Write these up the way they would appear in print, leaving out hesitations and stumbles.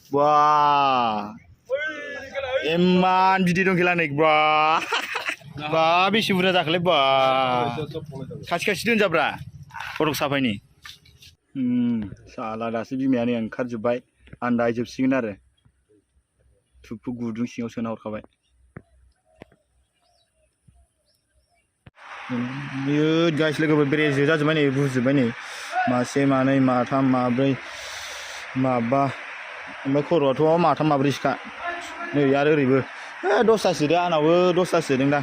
Wah, eman bidik dong gila nih, bro. Bah, bisi budak tak lep, bah. Kasih dun jabra, produk siapa ini? Salah dasi bimian yang kerja baik, anda aja singar. Tupu gudung singo sena or kabai. Yud guys, lagi berbeza saja mana ibu sebenarnya. Masih mana matam mabrai, mabah. Mbak koro tu matam mabrai sih kak. Nih ya ribu. Dosa sih dia, anak dosa sih dengda.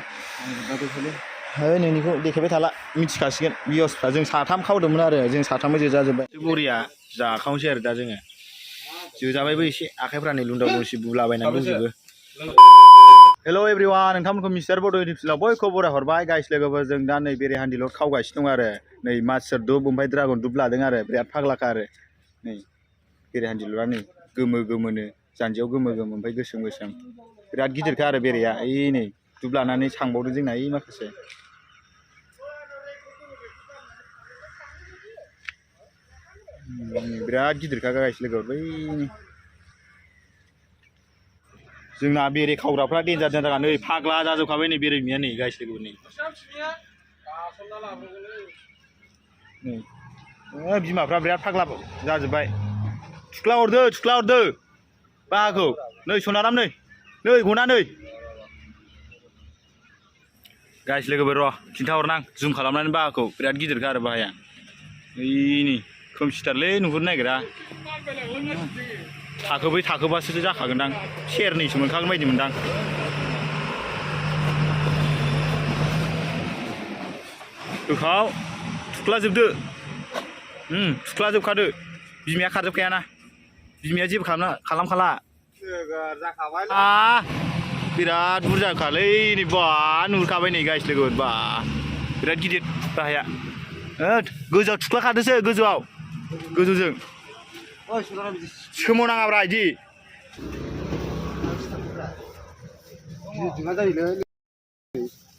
Nih kok dekat betala, micik kasih kan. Bios, jeng satam kau dah mana ada, jeng satam aja saja. Guria, jah kau share dah jengnya. Juga baik sih, akhirnya nih lunda musik bula bayi nanti juga. Hello everyone, nonton Mr. Bodo di film boy kau boleh horbai guys, lega berjeng dan nih beri handi lot kau guys nung are, nih master do Bombay Dragon dubla dengar are, berat pagla kare, nih beri handi lot nih, gemu nih, janjiau gemu Bombay gesem, berat gidir kare beri ya, ini dubla nani sang bodo jeng nai makasih. Berat gidir kagak guys lega berbai. Jengna beri kau berapa dia jangan kan, nih pagla aja kawan nih beri mian nih guys lega nih. Nih, bima berapa berat pagla aja baik. Cukla order, bahagu, nih sonaram nih guna nih. Guys lega beroh, cinta orang zoom kalamnan bahagu, berat gidir kare bahaya. Ini. Komputer le nuhur nagira थाखोबासो जाखागोनदां सेरनैसो मोनखागोन बायदि मोनदां होखाव थुख्लाजोबदो थुख्लाजोबखादो बिमाया खारजोबखायाना बिमाया जेबो खालामखाला बिराद बुरजाखालै नै बा नुहुरखाबाय नै गाइस लोगो बा बिराद गिदिर बाहाया गोजौआव थुख्लाखादोसो गोजौआव गोजौजों सोमावनाङाब्रा इदि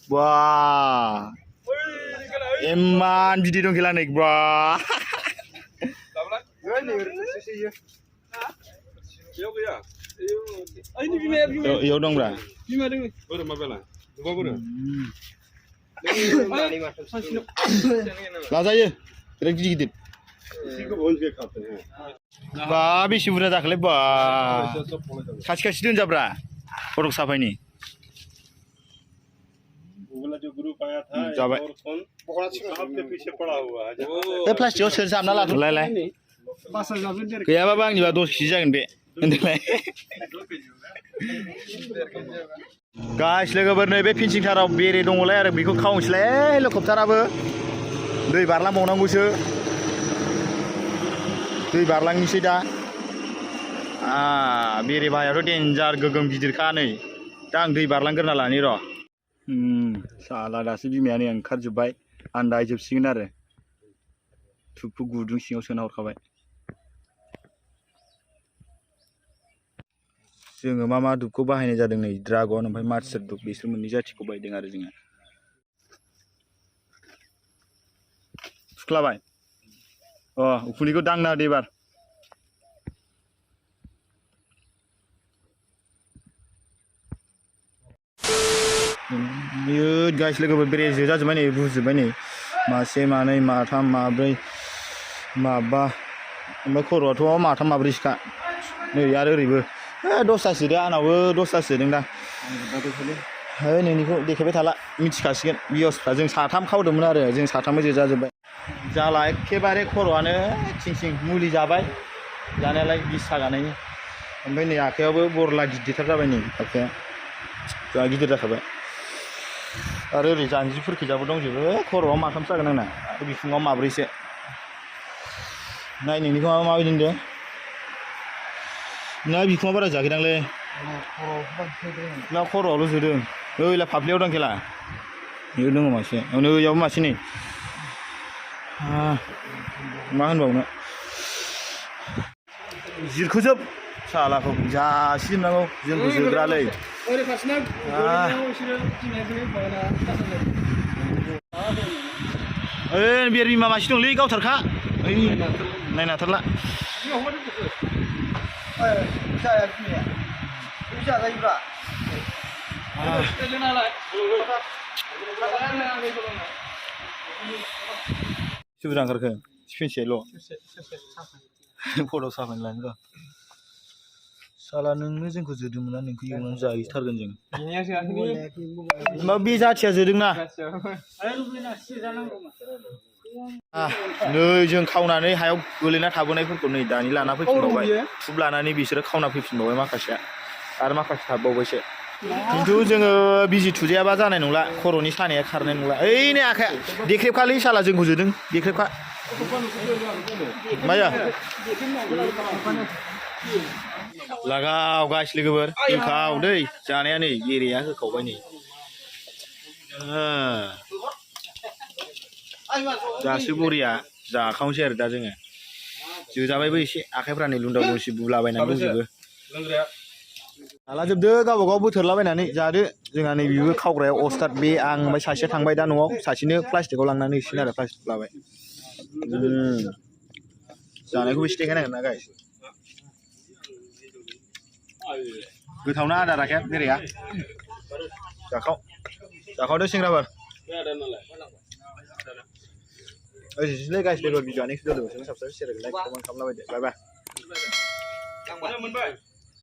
wah eman bidik dong gila nih bro yo dong bro lazayo kira gigit bah bisi budak tak lep bah kasih dun jabra produk siapa ini जो ग्रुप आया था और कौन आपके पीछे पड़ा हुआ है ए प्लास्टिक सोर सामना ला लाय गैया बाबा आंनि बा 10 केजि जागोन बे होनदोलाय गाइस लोगोफोर नै बे फिनसिं थाराव बेरे दङलाय आरो बेखौ खावनोसैलाय हेलिकप्टाराबो दै बारलांबावनांगौसो दै बारलांनोसै दा बेरे बाहायाथ' डेन्जार गोगोम गिदिरखा नै दा आं दै बारलांग्रोना लानि र' salah dasi bimian yang kerja baik, anda aja singar. Tupu gudung singo sena or kabai. जोङो मा दुबखौ बाहायनाय जादों नै ड्रागन ओमफ्राय मार्सार दुब बिसोर मोननै जाथिखौ बायदों आरो जोङो सुख्लाबाय उखुन्दैखौ दांना होदो एबार Yud guys logo berbeza saja mana ibu sebenarnya masih mana matam mabrai mabah mbak koro tu matam mabrai sih kak nih ya ribu dosa sih dia anak dosa sih dengda nih kok dekat betala micik kasih kan bios jeng satam kau dah mana ada jeng satam aja saja baik jala ekebare koroane cincin muli jabai जानायालाय गिसा गानायनि ओमफ्राय नै आखायावबो बरला गिदिरथार जाबाय नै आखाया जा गिदिर जाखाबाय आरो ओरै जानजिफोरखैजाबो दंजोबो खर'आव माथामसो जागोन आंना आरो बिखुङाव माब्रैसो नाय नोंनिखौ माबायदि होनदों ना बिखुङा बारा जाखैदांलै ना खर'आवल' जोदों ओइला फाफ्लियाव दं खेला बेयाव दङ मासे ओइयावबो मासे नै मा होनबावनो जिरखोजोब सालाखौ जासिजोबनांगौ जोंखौ जोग्रालै ओइ बेर बिमा मासे दंलै गावथारखा ओइ नायनो हाथारला सुबिदा ओंखारखो स्पेन्सेल' फट'क साफायनो लानो र' साला नोंनो जोंखौ जोदोंमोन ना नोंखौ एवनानै जाहैथारगोन जों मा बे जाथिया जोदोंना नै जों खावनानै हायाव गोलैना थाबोनायफोरखौ नै दानि लाना फैफिनबावबाय थुब लानानै बिसोरो खावना फैफिनबावबाय माखासेया आरो माखासे थाबावबायसो खिन्थु जोङो बिजि थुजायाबा जानाय नंला खर'नि सानाया खारनाय नंला ओइ नै आखाया देख्रेबखालै साला जोंखौ जोदों देख्रेबखा माया लागाव गाइस लोगोफोर होखाव दै जानाया नै गेरेया होखावबाय नै दासो बरिया जाखावनोसै आरो दा जोङो जोजाबायबो एसे आखाइफ्रा नै लुन्दाव लुंसि बुलाबायनानै दंजोबो लाजोबदो गावबा गाव बोथोरलाबायनानै जादो जोंहा नै बेबो खावग्रायाव अस्टाद बे आं ओमफ्राय सासेया थांबाय दा न'आव सासेनो प्लास्टिकआव लांनानै होसिगोन आरो प्लास्टिक लाबाय जानायखौबो एसे देखायनांगोन ना गाइस गोथावना आदारा खेब बेरेया जाखावदो सेंग्राफोर ओइलै गाइस लोगो भिडिअ'आ नेक्स्ट भिडिअ' लोगो सबस्क्राइब शेयार लाइक कमेन्ट खालामलाबायदो बाय बाय